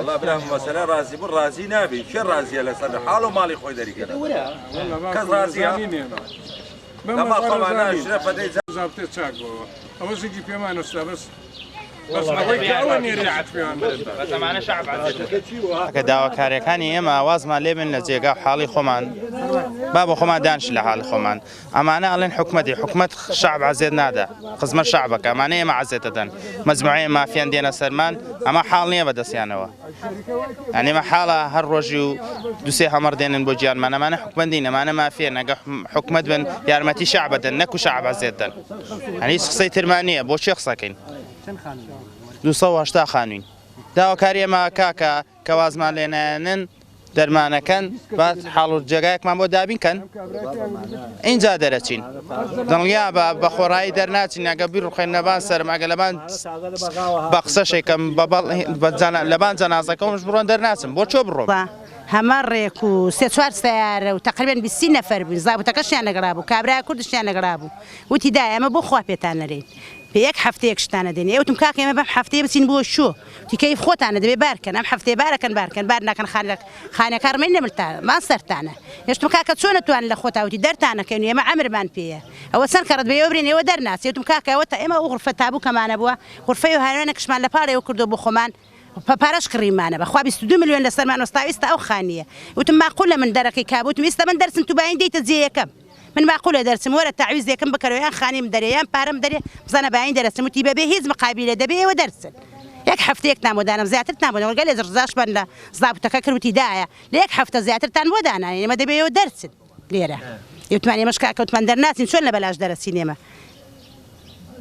وەڵا برام مەسەلە ڕازی بوون ڕازی نابی کێ ڕازیە لەسەر حاڵ و ماڵی خۆی دەریکەن کەس ڕازیە لە ماڵ خۆمان شرەفە دەی زابتە چاک بۆوە ئەوە زگی پێمان ئەستا بەس بەس ئەوەی کە ئەوە نێرێت پێمان کە داواکاریەکانی ئێمە وازمان لێ بن لە جێگا و حاڵی خۆمان با بۆ خۆمان دانش لە حاڵی خۆمان ئەمانە ئەڵێن حکومەتی حکومەت شەعب عەزێت نادا خزمەت شەعبەکە ئەمانە ئێمە عەزێت دەدەن مەجموعەیە مافیان دێنە سەرمان ئەمە حاڵ نییە بەدەستیانەوە یعنی ئەمە حاڵە هەر ڕۆژی و دوسێ هەمەڕ دێنن بۆ گیانمان ئەمانە حکومەت نین ئەمانە مافیان ئەگە حکومەت بن یارمەتی شەعب دەن نەکو شەعب عەزێت دەن یعنی هیچ قسەی ترمان نییە بۆ چێ قسەکەین 280 خانوین داواکاری ئێمە کاکە کە وازمان لێ نایەنن دەرمانەکەن با حاڵ و جێگایەکمان بۆ دابین کەن ئینجا دەرەچین دڵنیا بە بە خۆڕایی دەرناچین ئەگە بیڕوخێن لەبان سەرم ئەگە لەبان بە قسەشێکم لەبان جەنازەکەمش بڕۆن دەرناچم بۆ چۆ بڕۆم. هەمە ڕێک و سێ چوار سەیارە و تەقریبەن 20 نەفەر بووین زابتەکەشیان لەگەڵا بوو کابرا کوردشیان لەگەڵا بوو وتی دایە ئەمە بۆ خوا پێتان نەرێین پێ یەک هەفتەیەک شتانە دێنێ وتم کاکە ئێمە بەم هەفتەیە بچین بۆ شۆ وتی کەیف خۆتانە دەبێ بار کەن ئەم هەفتەیە بارەکەن بار کەن بار ناکەن خانە خانەکە ڕمێن لە ملتان مان سەرتانە هێشتم کاکە چۆن ئەتوان لە خۆتا وتی دەرتانەکەین و ئێمە عەمرمان پێیە ئەوە چەند کەڕەت بە ئێوە برێن ئێوە دەرناچێ وتم کاکە ئەوە تا ئێمە ئەو غورفە تابووکەمانە بووە غورفەی و هاوێنەکشمان لە پاڵێوە کردووە بۆ خۆمان بە پارەش کڕیمانە بەخوا 22 ملیۆن لەسەرمان وەستا ئیستا ئەو خانیە وتم ماقولە من دەرەکەی کابوو وتم ئیستا من دەرسم تو باین دێیتە جێیەکەم من ماقولە دەرچم وەرە تەعویزێکم بکەرەوە یان خانیم دەرێ یان پارەم دەرێ بزانە باین دەرەچم وتی بەبێ هیچ مقابیلە دەبێ ئێوە دەرچن یەک هەفتەیەکتان بۆ دانام زیاترتان بۆ گەلێ ڕزاشمان لە زابتەکە کرد وتی دایە لە یەک هەفتە زیاترتان بۆ دانانێن ئێمە دەبێ ئێوە دەرچن لێرە وتمان ئێمەش کاکە وتمان دەرناچین چۆن لە بەلاش دەرەچین ئێمە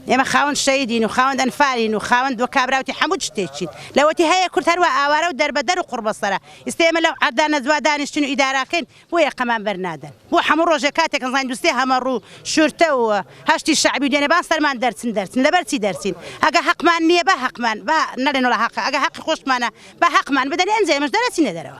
ئێمە خاوەن شەهیدین و خاوەند ئەنفالین و خاوەند وە کابراوتی حەموو شتێکین لەوەتی هەیە کورد هەروە ئاوارە و دەربەدەر و قوڕبەسەرە ئیستا ئێمە لەو عەردا نەجوا دانیشتین و ئیداراکەین بۆ یەقەمان بەر نادەن بۆ حەموو ڕۆژێ کاتێک ئەزانین دوو سێ هەمەڕ و شورتە و هەشتی شەعبی و دێنە بان سەرمان دەرچن دەرچن لەبەر چی دەرچین ئەگە هەقمان نییە با هەقمان با نەڵێن وەڵا هەقە ئەگە هەقی خۆشمانە با هەقمان بدەن ئێنجا ئێمەش دەرەچینە دەرەوە.